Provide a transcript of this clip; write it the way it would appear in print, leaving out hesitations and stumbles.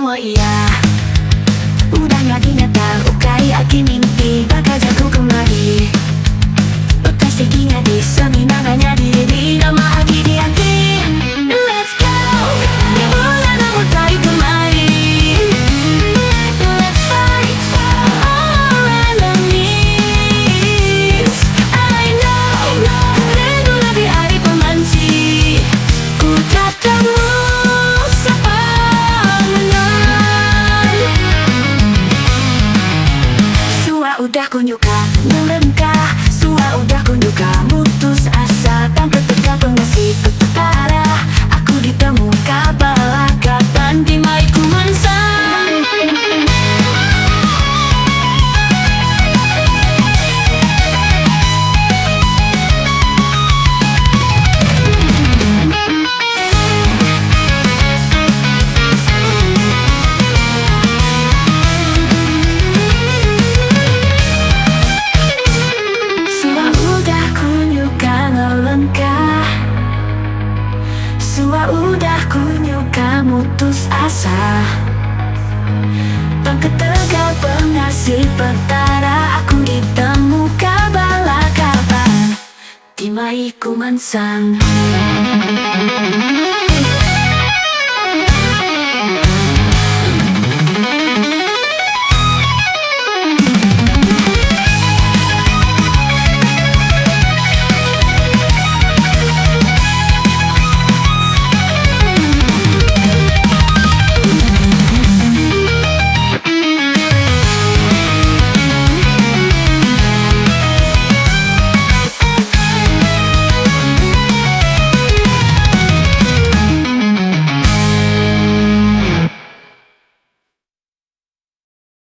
Semua iya udah nyadi nyata ukai agi mimpi baka jaku kemari. Utai sigi nyadi semina nanya diri nama agi dianti. Let's go! Nyebut nama utai kemari. Let's fight all our enemies. I know rindu lebih ari pemanchi. Udah temu sapa menang. Suah udah ku nyuka ngelengka, suah udah ku nyuka mutus asa. Tang ketegal pengasih Petara, aku ditemu ka bala kaban ti mai ku mansang. Suah udah ku nyuka ngelengka, Suah udah ku nyuka mutus asa. Tang ketegal pengasih Petara, aku ditemu ka bala kaban ti mai ku mansang.